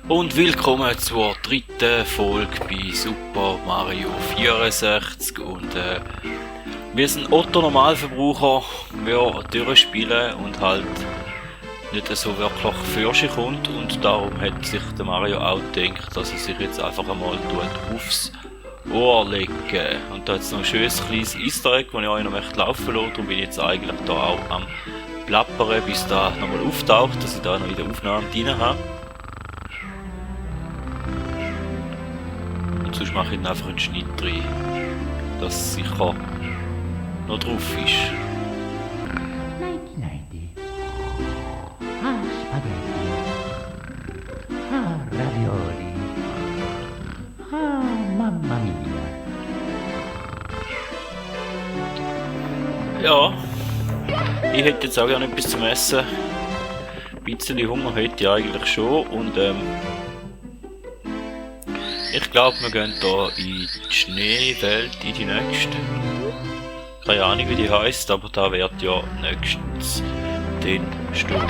Und willkommen zur dritten Folge bei Super Mario 64 und wir sind Otto Normalverbraucher, wir durchspielen und halt nicht so wirklich für sich kommt und darum hat sich der Mario auch gedacht, dass er sich jetzt einfach einmal aufs Ohr legen. Und da jetzt noch ein schönes kleines Easter Egg, das ich euch noch möchte laufen lassen, darum bin ich jetzt eigentlich da auch am plappern, bis da nochmal auftaucht, dass ich da noch in der Aufnahme drin habe. Und sonst mache ich dann einfach einen Schnitt rein, dass es sicher noch drauf ist. Nighty. Spaghetti. Ravioli. Mamma mia. Ja, ich hätte jetzt auch gerne etwas zum Essen. Ein bisschen Hunger hätte ich eigentlich schon und ich glaube, wir gehen hier in die Schneewelt, in die nächste. Keine Ahnung, wie die heisst, aber da wird ja nächstens den stehen.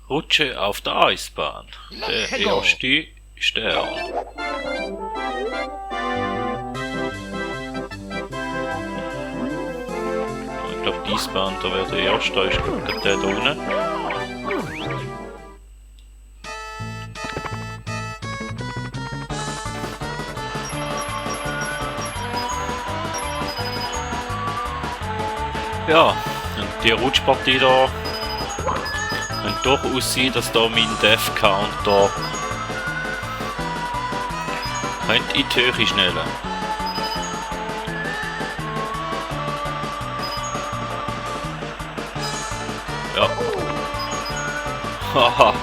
Rutsche auf der Eisbahn. Der erste Stern. Ich glaube, die Eisbahn, da wäre der erste, da ist gerade der da unten. Ja, und die Rutschpartie da könnte doch aussehen, dass da mein Death Counter könnte in die Höhe schnellen. Ja. Haha,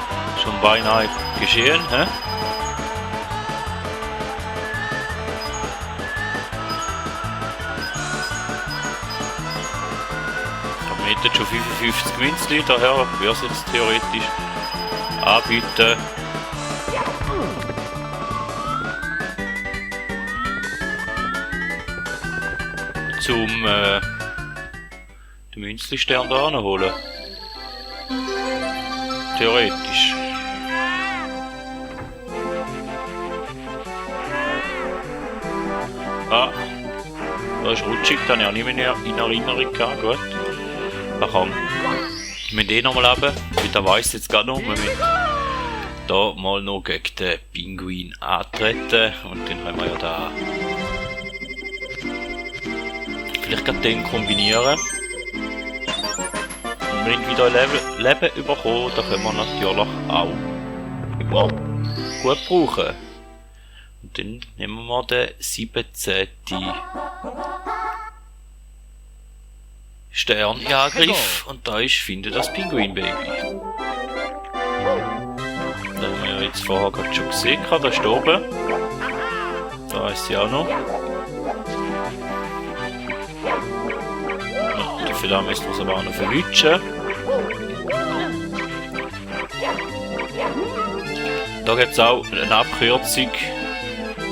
schon beinahe geschehen, hä? Ich habe jetzt schon 55 Münzli, daher würde es jetzt theoretisch anbieten. Zum den Münzli-Stern da holen. Theoretisch. Ah, da ist rutschig, den habe ich auch nicht mehr in Erinnerung gehabt. Gut. Da kann wir den nochmal haben, weil der weiss jetzt gerade noch, wir müssen da mal noch gegen den Pinguin antreten und dann haben wir ja da vielleicht gerade den kombinieren. Und wir haben wieder ein Leben bekommen, da können wir natürlich auch immer gut brauchen. Und dann nehmen wir mal den 17. Stern in Angriff und da ist finde das Pinguin-Baby. Da haben wir ja jetzt vorher gerade schon gesehen, da ist oben. Da ist sie auch noch. Ja, dafür da müssen wir es aber auch noch verwischen. Da gibt es auch eine Abkürzung,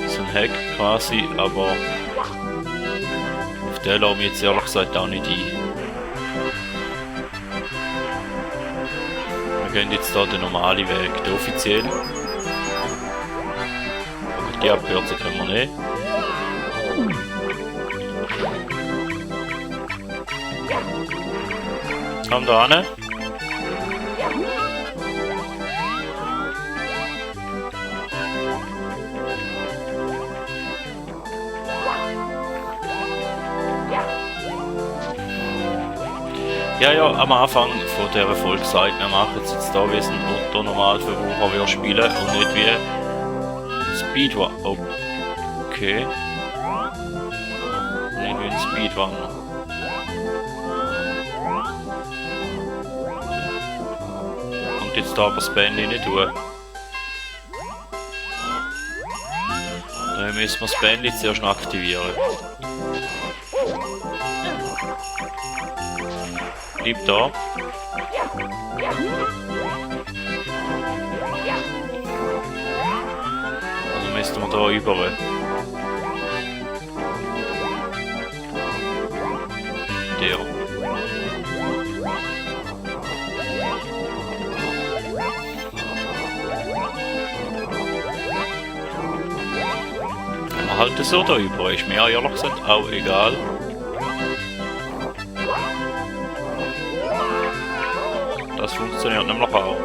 so ein Hack quasi, aber auf den lassen wir jetzt ehrlich gesagt auch nicht ein. Wir gehen jetzt hier den normalen Weg, den offiziellen. Aber die Abkürzung können wir nicht. Komm da hin. Ja, am Anfang von dieser Folge sagt, wir machen es jetzt da, wie es ein Otto Normalverbraucher will spielen und nicht wie Speedrun. Okay. Nicht wie ein Speedrunner. Kommt jetzt da aber das Band nicht durch. Dann müssen wir das Band jetzt zuerst noch aktivieren. Bleib da. Also müssten wir da über. halt so da über. Ist mir ehrlich gesagt auch egal. Das funktioniert nämlich auch.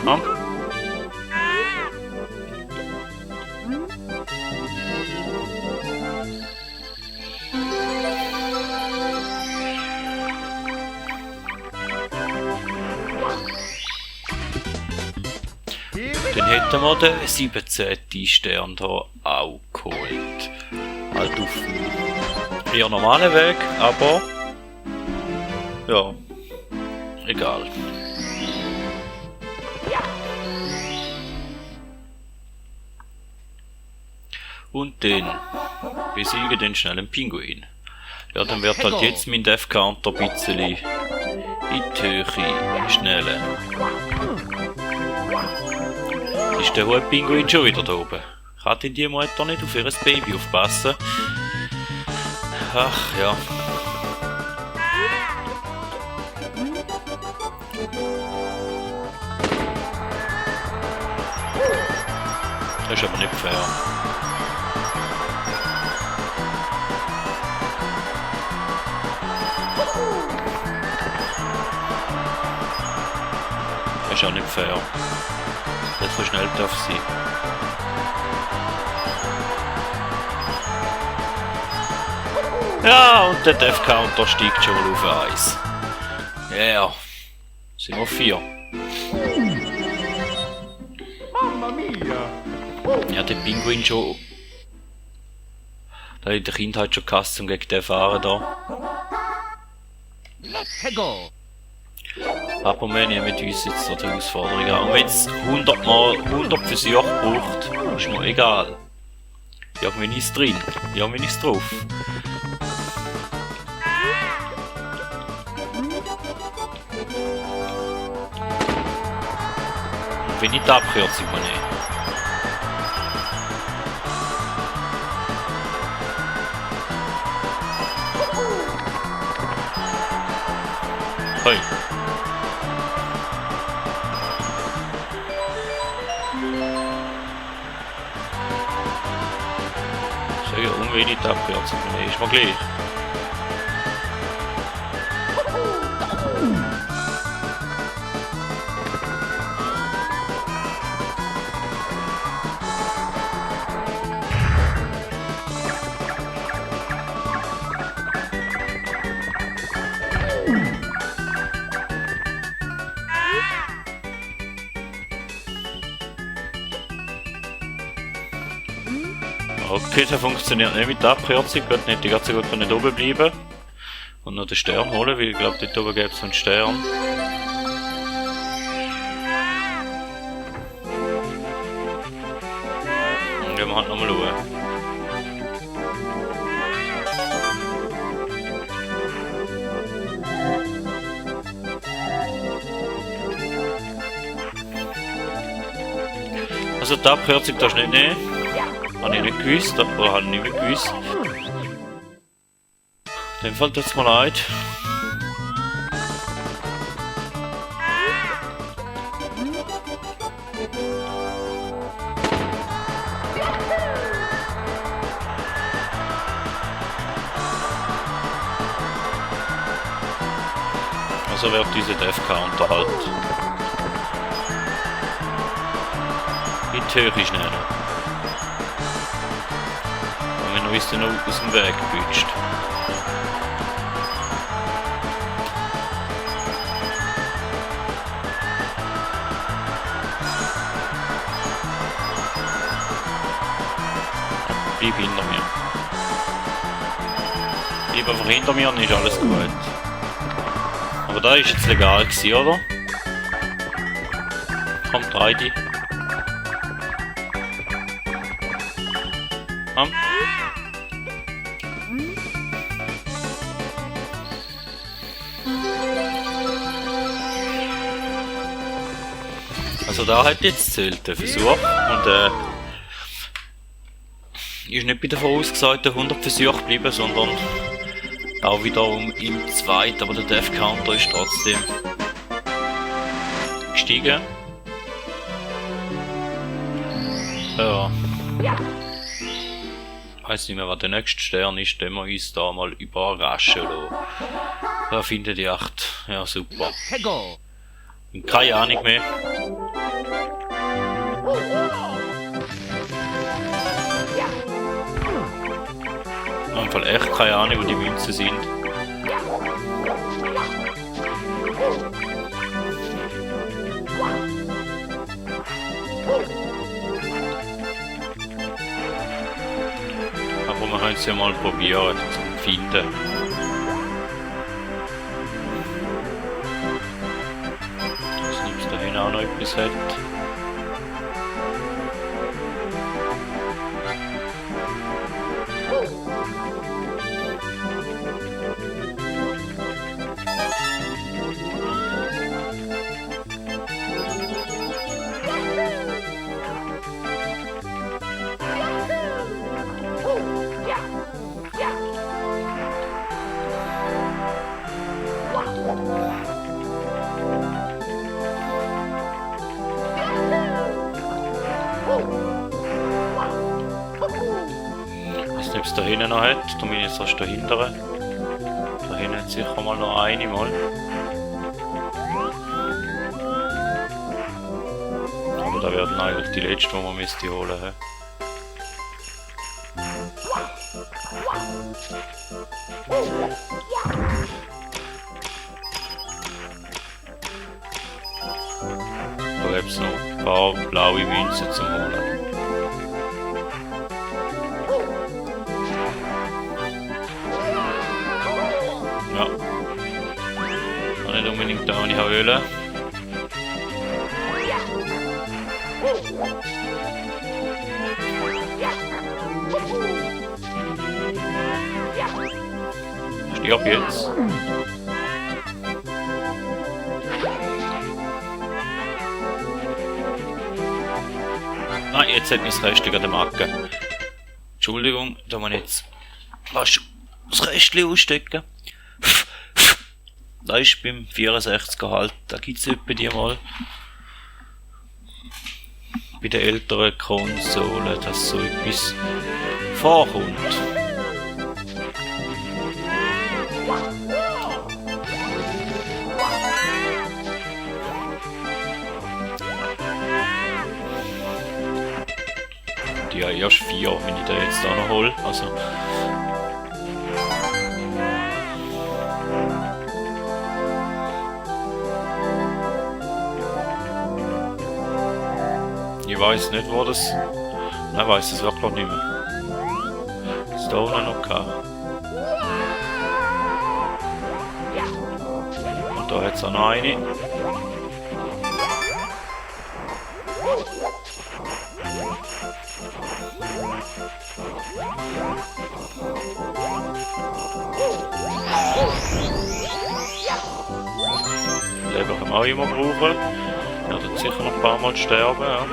Ja. Dann hätten wir den 17. Stern hier auch geholt. Halt auf eher normalen Weg, aber ja, egal. Und dann besiege den schnellen Pinguin. Ja, dann wird halt jetzt mein Death Counter ein bisschen in die Höhe schnellen. Ist der hohe Pinguin schon wieder da oben? Kann denn die Mutter nicht auf ihr Baby aufpassen? Ach ja. Das ist aber nicht fair. Das ist auch nicht fair. Das so schnell darf sein. Ja, und der Death Counter steigt schon auf 1. Ja, yeah. Sind wir 4. Mamma mia! Ja, der Pinguin schon. Da hat in der Kindheit schon gehasst, um gegen den fahren da. Let's go! Aber wir nehmen uns jetzt so die Herausforderung an. Und wenn es 100 Mal 100 Versuche braucht, ist mir egal. Irgendwie ist es drin, irgendwie ist es drauf. Und wenn ich die Abkürzung nehme. Hey. Sehr unwenig die Abkürzung nehmen, ist mir gleich. Okay, das funktioniert nicht mit der Abkürzung, dort hätte ich ganz so gut nicht oben bleiben und noch den Stern holen, weil ich glaube, dort oben gäbe es einen Stern. Dann gehen wir halt nochmal schauen. Also die Abkürzung darfst du nicht nehmen. Habe ich nicht gewusst, oder habe ich nicht mehr gewusst. In dem Fall tut es mir leid. Also wird diese Death Counter halt in die Höhe schnell noch. Und wenn du es dann noch aus dem Weg bütscht. Bleib hinter mir. Bleib einfach hinter mir und ist alles gut. Aber da ist jetzt legal gewesen, oder? Komm, dreh dich. Komm. Also da hat jetzt zählt der Versuch und ist nicht bei der vorausgesagten 100 Versuche geblieben, sondern auch wiederum im zweiten, aber der Death Counter ist trotzdem gestiegen. Ja. Ich weiss nicht mehr, was der nächste Stern ist, den wir uns da mal überraschen lassen. Da findet ihr echt, ja super. Und keine Ahnung mehr. Auf jeden Fall echt keine Ahnung, wo die Münzen sind. Aber wir können es ja mal probieren zu finden. Dass nichts da hinten auch noch etwas hat. Ich weiß nicht, ob es da hinten noch hat. Da bin ich jetzt erst dahinter. Da hinten hat sicher mal noch eine mal. Aber da werden eigentlich die letzten, die man müsste holen. He? Da gibt es noch ein paar blaue Münzen zum holen. Ja. Kann nicht unbedingt da, wo ich wollte. Stirb jetzt. Nein, jetzt hat mein Restchen an der Macke. Entschuldigung, da muss ich jetzt fast das Restchen ausstecken. Da ist beim 64er halt, da gibt es etwa die mal. Bei den älteren Konsolen, dass so etwas vorkommt. Ja, erst 4, wenn ich den jetzt da noch hole. Also. Ich weiß nicht, wo das. Nein, weiß es wirklich nicht mehr. Das da unten noch gehabt. Und da hat es auch noch eine. Leben können wir auch immer brauchen. Ja, wird sicher noch ein paar Mal sterben. Ja.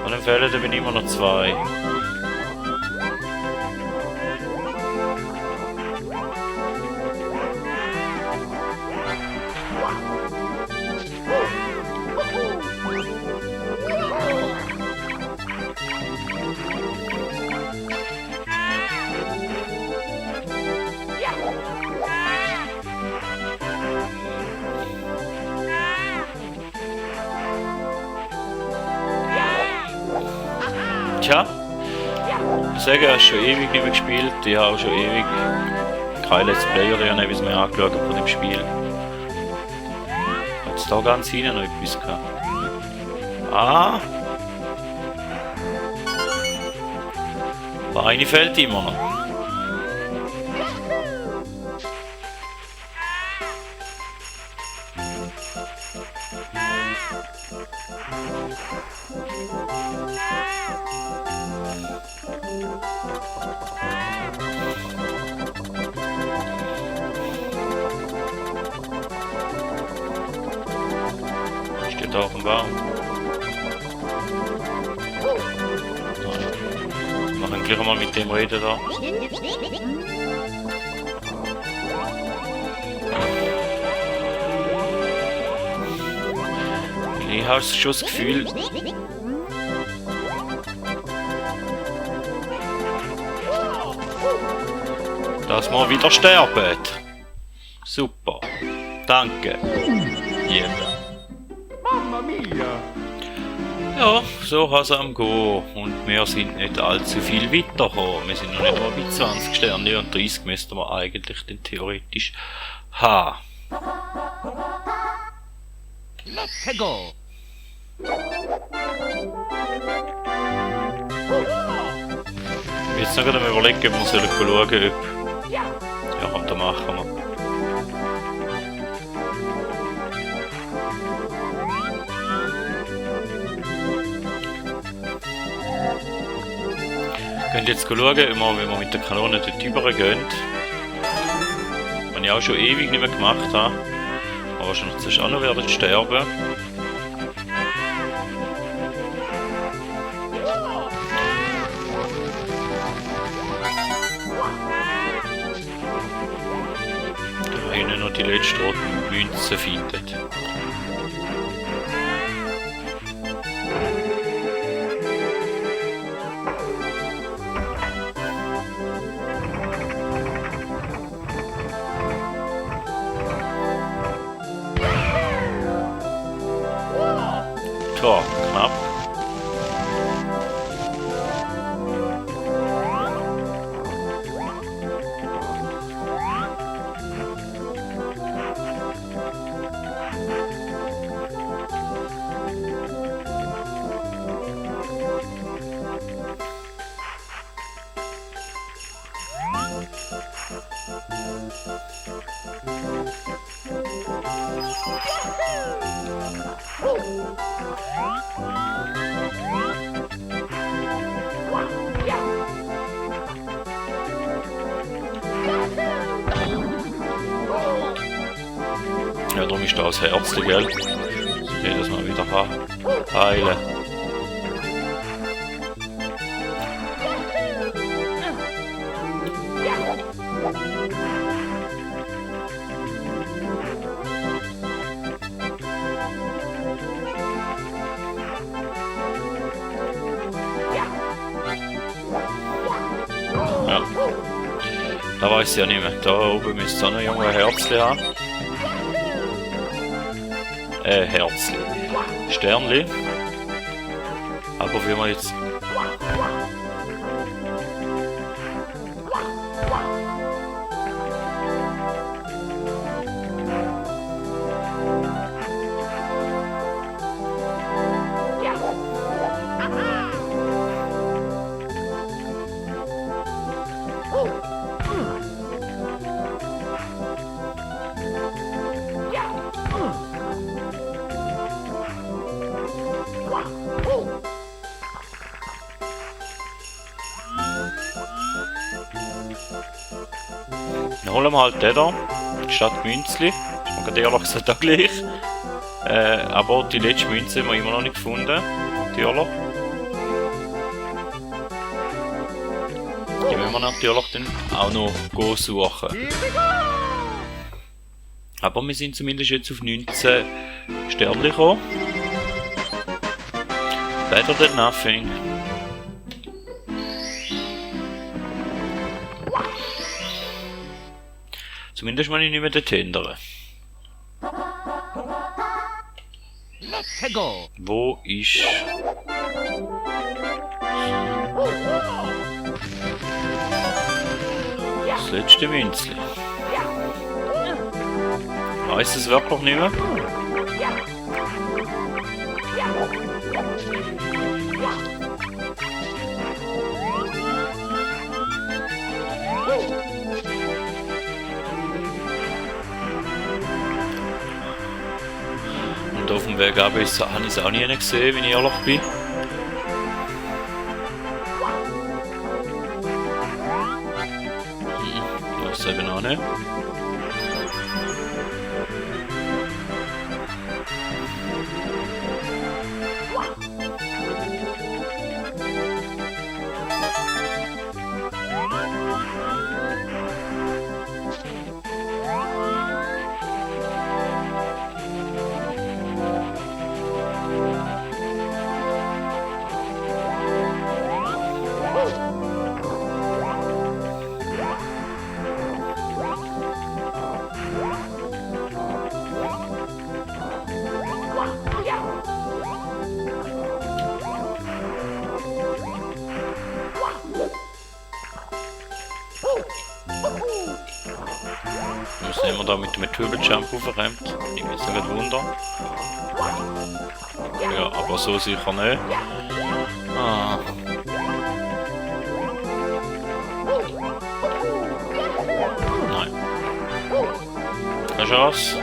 An den Fällen da bin ich immer noch 2. Tja, ich sage, ich habe schon ewig nicht mehr gespielt. Ich habe auch schon ewig kein Let's Play oder etwas mehr angeschaut von dem Spiel. Hat es da ganz hinten noch etwas gehabt? Ah! Aber eine fehlt immer noch. da auf dem Baum. Nein. Wir machen gleich mal mit dem reden da. Ich habe schon das Gefühl, dass wir wieder sterben. Super. Danke. Yeah. Mamma mia! Ja, so kann es am gehen. Und wir sind nicht allzu viel weitergekommen. Wir sind noch nicht mal bei 20 Sterne und 30 müssten wir eigentlich dann theoretisch haben. Let's go! Jetzt noch gerade mal überlegen, ob wir schauen sollen, ob... Ja, komm, dann machen wir. Wir können jetzt schauen, ob wir, wenn wir mit der Kanone dort rüber gehen. Was ich auch schon ewig nicht mehr gemacht habe. Aber wahrscheinlich zuerst auch noch werden sterben. Da hinten noch die letzte rote Münze findet. Tja, knapp. Ja, darum ist da das Herzchen, gell? Jedes Mal wieder heilen. Ja. Da weiß ich ja nicht mehr. Da oben müsste es auch noch irgendwo ein Herzchen haben. Herzchen. Sternli. Aber wie man jetzt... Dann holen wir halt den da, statt Münzli. Ist mir gerade ehrlich gesagt auch gleich. Aber die letzte Münze haben wir immer noch nicht gefunden. Natürlich. Die müssen wir natürlich dann auch noch suchen. Aber wir sind zumindest jetzt auf 19 Sterne gekommen. Better than nothing. Zumindest mal ich nicht mehr den Tender. Let's go! Wo ist... das letzte Münzli? Weiss es wirklich nicht mehr? Und auf dem Weg habe ich es auch nie gesehen, wenn ich ehrlich bin. Das ist eben auch nicht. wenn man da mit dem Turbo Jump aufrennt. Ich mich so nicht wundern. Ja, aber so sicher nicht. Ah. Nein. Keine Chance.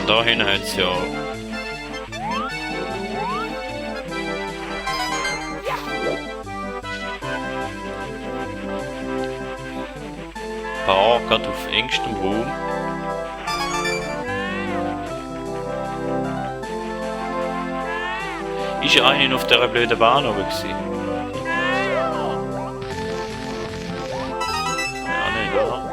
Da hinten hat es ja ein paar, gerade auf engstem Raum. Ist ja einer auf dieser blöden Bahn oben gewesen? Ja, nicht, oder?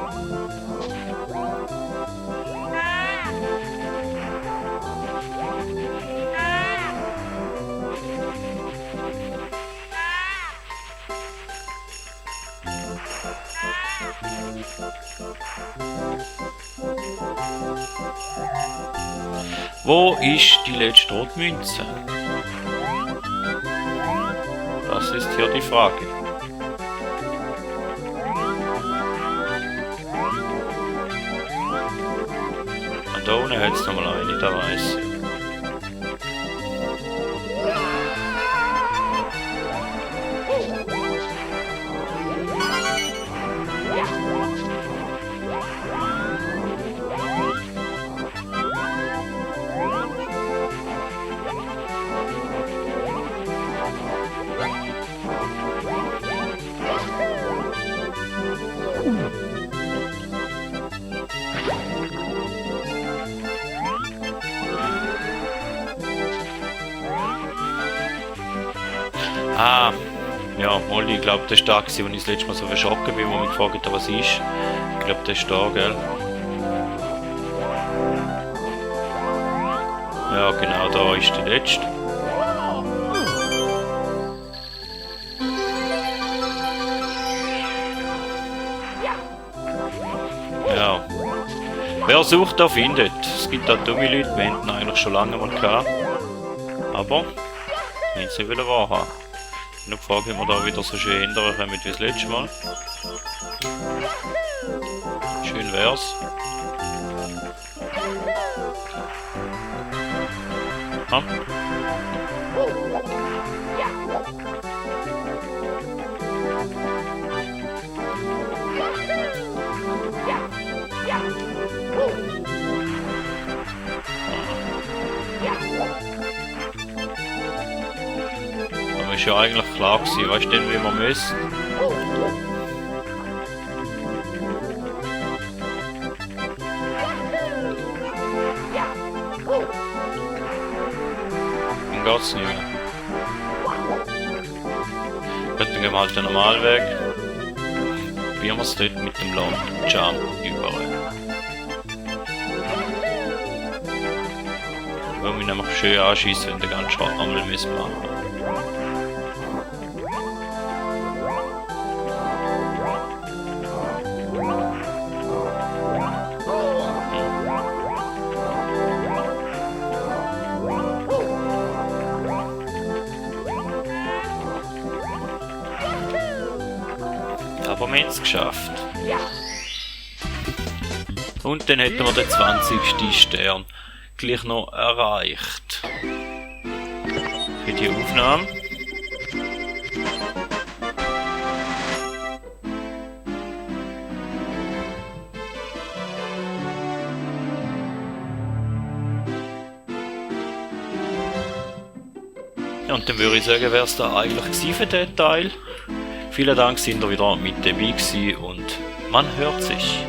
Wo ist die letzte Rotmünze? Das ist hier die Frage. Und da unten hat es nochmal eine, da weiß ich. Ah, ja, Molly, ich glaube, das war da, als ich das letzte Mal so verschrocken bin, wo mich gefragt hat, was ist. Ich glaube, das ist da, gell? Ja, genau, da ist die letzte. Ja. Wer sucht, der findet. Es gibt auch dumme Leute, wir hätten eigentlich schon lange mal gehabt. Aber, wenn sie wieder wahr haben. Noch gefragt, ob wir da wieder so schön ändern können wie das letzte Mal. Schön wär's. Ha? Aber ist ja eigentlich klar gewesen, weißt du denn, wie man müssen? Dann geht's nicht mehr. Gut, dann gehen wir halt den Normalweg. Probieren wir es dort mit dem Long Jump überall. Weil wir nämlich schön anschießen, wenn der ganze Rammel müssen machen. Aber wir haben es geschafft. Und dann hätten wir den 20. Stern gleich noch erreicht. Für die Aufnahme. Ja, und dann würde ich sagen, wäre es da eigentlich gewesen für den Teil. Vielen Dank, sind ihr wieder mit dabei gewesen und man hört sich.